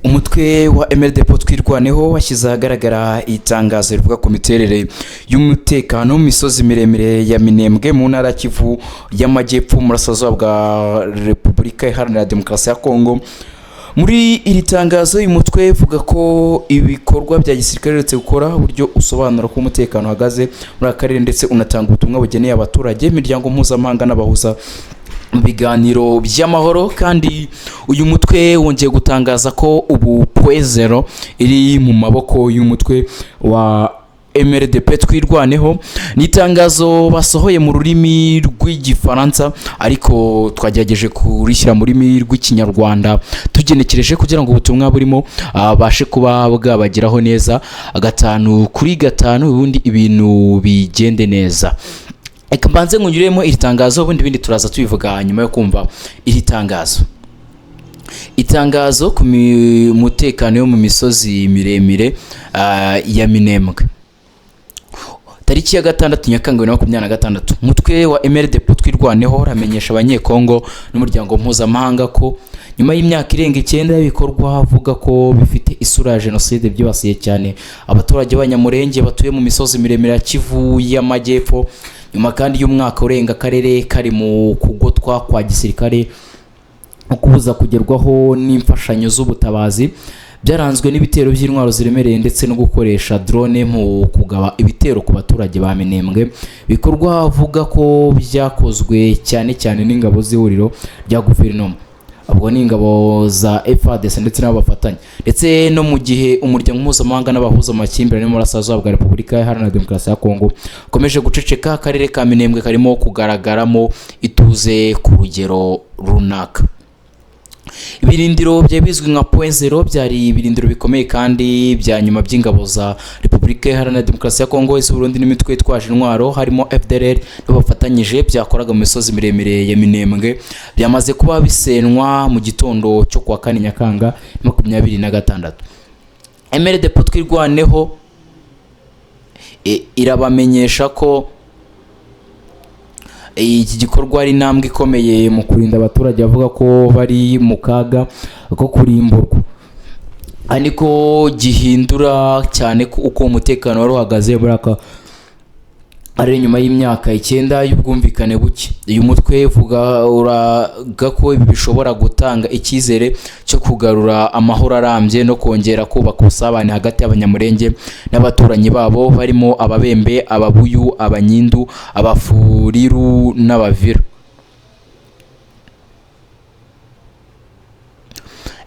Umutwe wa MRDP Twirwaneho washyize ahagaragara itangazo rivuga ku miterere y'umutekano mu misozi miremire ya Minembwe mu ntara ya Kivu y'Amajyepfo, mu burasirazuba bwa Repubulika Iharanira Demokarasi ya Kongo. Muri iri tangazo, uyu mutwe uvuga ko ibikorwa bya gisirikare uretse gukora uburyo usobanura ko umutekano uhagaze muri aka karere, ndetse unatanga ubutumwa bugeneye abaturage, imiryango mpuzamahanga n'abahuza mu biganiro by'amahoro. Kandi uyu mutwe wongeye gutangaza ko ubu Point Zéro iri mu maboko y'umutwe wa MRDP Twirwaneho. Ni itangazo basohoye mu rurimi rw'Igifaransa, ariko twagerageje kurishyira mu rurimi rw'Ikinyarwanda tugenekereje kugira ngo ubutumwa burimo abashe kuba bwabageraho neza 5 kuri 5, ubundi ibintu bigende neza. Reka mbanze nkunyuremo iri tangazo, ubundi ibindi turaza tubivuga nyuma yo kumva iri tangazo. Itangazo ku mutekano yo mu misozi miremire ya Minembwe, tariki ya 6 Nyakanga 2026. Umutwe wa MRDP Twirwaneho uramenyesha Abanyekongo n'umuryango mpuzamahanga ko nyuma y'imyaka irenga 9 y'ibikorwa avuga ko bifite isura ya jenoside byibasiye cyane abaturage b'Abanyamurenge batuye mu misozi miremire ya Kivu y'Amajyepfo, nyuma kandi y'umwaka urenga akarere kari mu kugotwa kwa gisirikare no kubuza kugerwaho n'imfashanyo z'ubutabazi, byaranzwe n'ibitero by'intwaro ziremereye ndetse no gukoresha drone mu kugaba ibitero ku baturage ba Minembwe, bikorwa avuga ko byakozwe cyane cyane n'ingabo z'ihuriro rya guverinoma, ubwo ni ingabo za FARDC ndetse n'abo bafatanya, ndetse no mu gihe umuryango mpuzamahanga n'abahuza amakimbirane mu burasirazuba bwa Repubulika Iharanira Demokarasi ya Kongo ukomeje guceceka, akarere ka Minembwe karimo kugaragaramo ituze ku rugero runaka. Ibirindiro byari bizwi nka Point Zéro byari ibirindiro bikomeye kandi bya nyuma by'ingabo za Repubulika Iharanira Demokarasi ya Kongo, iz'u Burundi n'imitwe itwaje intwaro harimo FDLR bafatanyije, byakoraga mu misozi miremire ya Minembwe, byamaze kuba bisenwa mu gitondo cyo kuwa 4 Nyakanga 26. MRDP Twirwaneho irabamenyesha ko iki gikorwa ari intambwe ikomeye mu kurinda abaturage bavuga ko bari mu kaga ko kurimburwa, ariko gihindura cyane ko uko umutekano wari uhagaze muri aka ari nyuma y'imyaka 9 y'ubwumvikane buke. Uyu mutwe uvuga uraga ko ibi bishobora gutanga icyizere cyo kugarura amahoro arambye no kongera kubaka ubusabane hagati y'Abanyamurenge n'abaturanyi babo barimo Ababembe, Ababuyu, Abanyindu, Abafuriru n'Abavira.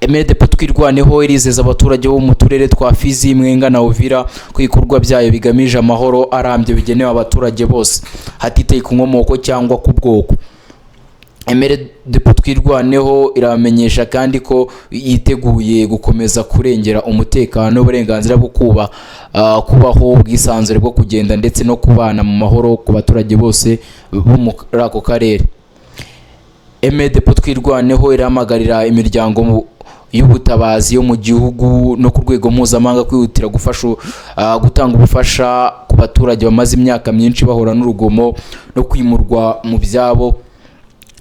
MRDP Twirwaneho irizeza abaturage bo mu turere twa Fizi, Mwenga na Uvira ko ibikorwa byayo bigamije amahoro arambye bigenewe abaturage bose hatitaye ku nkomoko cyangwa ku bwoko. MRDP Twirwaneho iramenyesha kandi ko yiteguye gukomeza kurengera umutekano n'uburenganzira bwo kubaho, ubwisanzure bwo kugenda ndetse no kubana mu mahoro ku baturage bose bo muri ako karere. MRDP Twirwaneho irahamagarira imiryango y'ubutabazi yo mu gihugu no ku rwego mpuzamahanga kwihutira gutanga ubufasha ku baturage bamaze imyaka myinshi bahura n'urugomo no kwimurwa mu byabo,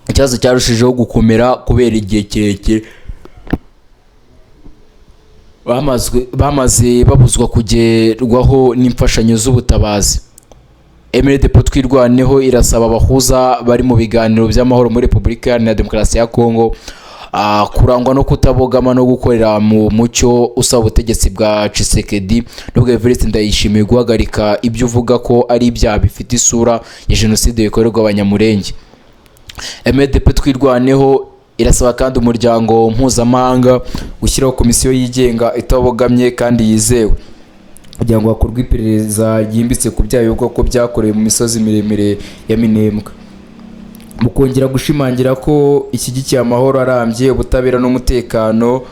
ikibazo cyarushijeho gukomera kubera igihe kirekire bamaze babuzwa kugerwaho n'imfashanyo z'ubutabazi. MRDP Twirwaneho irasaba abahuza bari mu biganiro by'amahoro muri Repubulika Iharanira Demokarasi ya Kongo kurangwa no kutabogama no gukorera mu mucyo, usaba ubutegetsi bwa Tshisekedi n'ubwa Evariste Ndayishimiye guhagarika ibyo uvuga ko ari ibyaha bifite isura ya jenoside bikorerwa Abanyamurenge. MRDP Twirwaneho irasaba kandi umuryango mpuzamahanga gushyiraho komisiyo yigenga itabogamye kandi yizewe kugira ngo hakorwe iperereza ryimbitse ku byaha bivugwa ko byakorewe mu misozi miremire ya Minembwe. Mu kongera gushimangira ko ishyigikiye amahoro arambye, ubutabera n'umutekano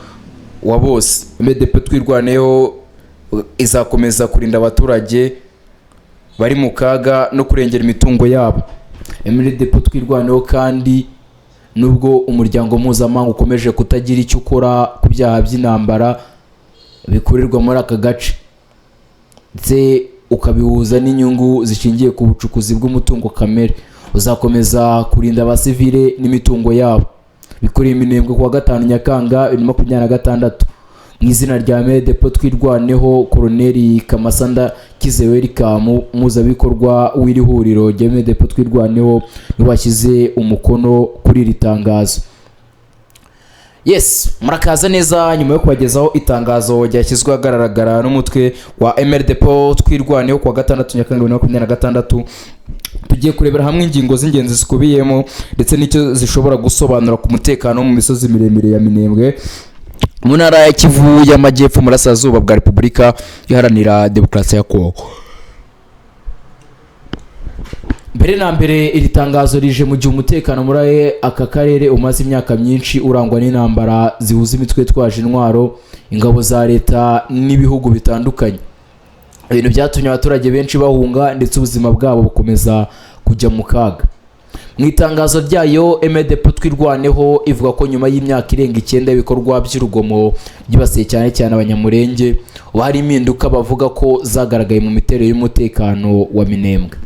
wa bose, MRDP Twirwaneho izakomeza kurinda abaturage bari mu kaga no kurengera imitungo yabo. MRDP Twirwaneho kandi, nubwo umuryango mpuzamahanga ukomeje kutagira icyo ukora ku byaha by'intambara bikorerwa muri aka gace, ndetse ukabihuza n'inyungu zishingiye ku bucukuzi bw'umutungo kamere, uzakomeza kurinda abasivile n'imitungo yabo. Bikoreye Iminembwe kuwa 5 Nyakanga 2026. Mu izina rya MRDP Twirwaneho, Koroneli Kamasanda Kizewerika, muhuzabikorwa w'iri huriro rya MRDP Twirwaneho, niwe washyize umukono kuri iri tangazo. Yes, murakaza neza. Nyuma yo kubagezaho itangazo ryashyizwe ahagaragara n'umutwe wa MRDP Twirwaneho kuwa gatandatu Nyakanga 2026, tugiye kurebera hamwe ingingo z'ingenzi zikubiyemo ndetse n'icyo zishobora gusobanura ku mutekano mu misozi miremire ya Minembwe, mu ntara ya Kivu y'Amajyepfo, mu Burasirazuba bwa Repubulika Iharanira Demokarasi ya Kongo. Mbere na mbere, iri tangazo rije mu gihe umutekano muri aka karere umaze imyaka myinshi urangwa n'intambara zihuza imitwe itwaje intwaro, ingabo za leta n'ibihugu bitandukanye, ibintu byatumye abaturage benshi bahunga ndetse ubuzima bwabo bukomeza kujya mu kaga. Mu itangazo ryayo, MRDP Twirwaneho ivuga ko nyuma y'imyaka irenga 9 y'ibikorwa by'urugomo byibasiye cyane cyane Abanyamurenge, ubu hari impinduka bavuga ko zagaragaye mu miterere y'umutekano wa Minembwe.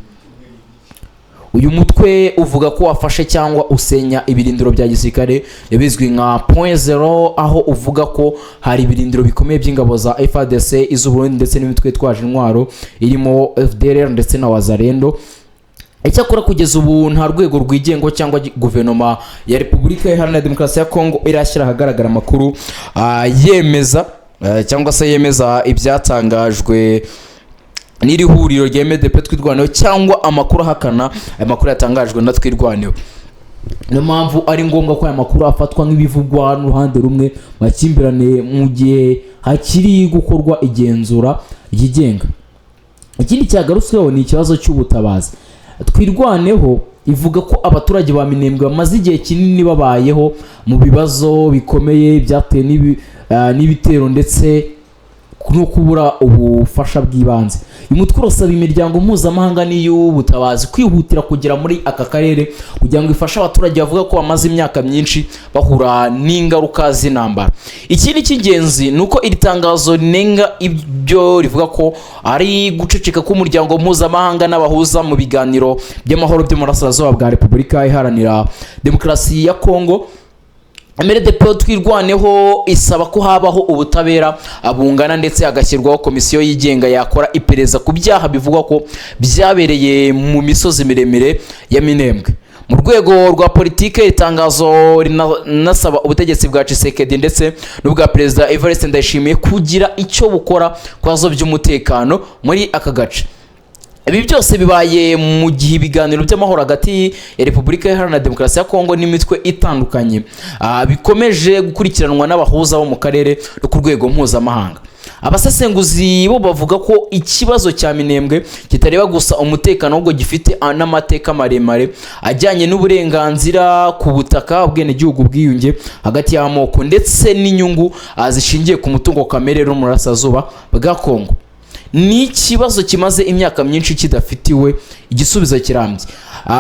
Uyu mutwe uvuga ko wafashe cyangwa usenya ibirindiro bya gisirikare bizwi nka Point Zero, aho uvuga ko hari ibirindiro bikomeye by'ingabo za FARDC, iz'Uburundi ndetse n'imitwe itwaje intwaro irimo FDLR ndetse na Wazalendo. Icyakora kugeza ubu nta rwego rwigenga cyangwa guverinoma ya Repubulika Iharanira Demokarasi ya Kongo irashyira ahagaragara amakuru yemeza cyangwa se yemeza ibyatangajwe n'iri huriro rya MRDP Twirwaneho, cyangwa amakuru ahakana aya makuru yatangajwe na Twirwaneho. Niyo mpamvu ari ngombwa ko aya makuru afatwa nk'ibivugwa n'uruhande rumwe makimbirane mu gihe hakiri gukorwa igenzura ryigenga. Ikindi cyagarutsweho ni ikibazo cy'ubutabazi. Twirwaneho ivuga ko abaturage ba Minembwe bamaze igihe kinini babayeho mu bibazo bikomeye byatewe n'ibitero ndetse no kubura ubufasha bw'ibanze. Uyu mutwe urasaba imiryango mpuzamahanga n'iy'ubutabazi kwihutira kugera muri aka karere kugira ngo ifashe abaturage bavuga ko bamaze imyaka myinshi bahura n'ingaruka z'intambara. Ikindi cy'ingenzi ni uko iri tangazo rinenga ibyo rivuga ko ari guceceka k'umuryango mpuzamahanga n'abahuza mu biganiro by'amahoro byo mu Burasirazuba bwa Repubulika Iharanira Demokarasi ya Kongo. MRDP Twirwaneho isaba ko habaho ubutabera bungana ndetse hagashyirwaho komisiyo yigenga yakora iperereza ku byaha bivugwa ko byabereye mu misozi miremire ya Minembwe. Mu rwego rwa politike, itangazo rinasaba ubutegetsi bwa Tshisekedi ndetse n'ubwa Perezida Evariste Ndayishimiye kugira icyo bukora ku bibazo by'umutekano muri aka gace. Ibi byose bibaye mu gihe ibiganiro by'amahoro hagati ya Repubulika Iharanira Demokarasi ya Kongo n'imitwe itandukanye bikomeje gukurikiranwa n'abahuza bo mu karere no ku rwego mpuzamahanga. Abasesenguzi bo bavuga ko ikibazo cya Minembwe kitareba gusa umutekano, ahubwo gifite n'amateka maremare ajyanye n'uburenganzira ku butaka, ubwenegihugu, bwiyunge hagati y'amoko ndetse n'inyungu zishingiye ku mutungo kamere no mu Burasirazuba bwa Kongo. Ni ikibazo kimaze imyaka myinshi kidafitiwe igisubizo kirambye.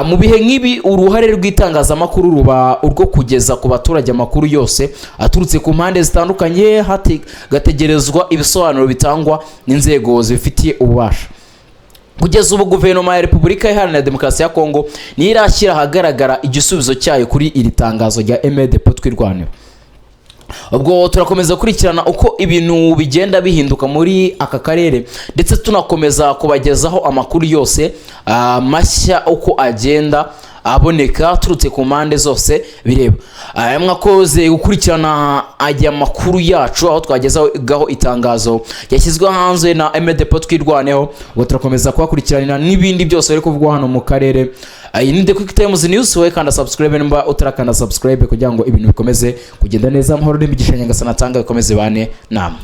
Mu bihe nk'ibi, uruhare rw'itangazamakuru ruba urwo kugeza ku baturage amakuru yose aturutse ku mpande zitandukanye, hagategerezwa ibisobanuro bitangwa n'inzego zibifitiye ububasha. Kugeza ubu, guverinoma ya Repubulika Iharanira Demokarasi ya Kongo niyo irashyira ahagaragara igisubizo cyayo kuri iri tangazo rya MRDP Twirwaneho. Ubwo turakomeza gukurikirana uko ibintu bigenda bihinduka muri aka karere, ndetse tunakomeza kubagezaho amakuru yose mashya uko agenda aboneka aturutse ku mpande zose bireba. Mwakoze gukurikirana aya makuru yacu, aho twagezaho itangazo yashyizwe hanze na MRDP Twirwaneho. Ubwo turakomeza kubakurikiranira n'ibindi byose biri kuvugwa hano mu karere. Iyi ni The Quick Times News. Wowe kanda subscribe nimba utarakanda subscribe kugira ngo ibintu bikomeze kugenda neza. Amahoro n'imigisha Nyagasani atanga bikomeze bane namwe.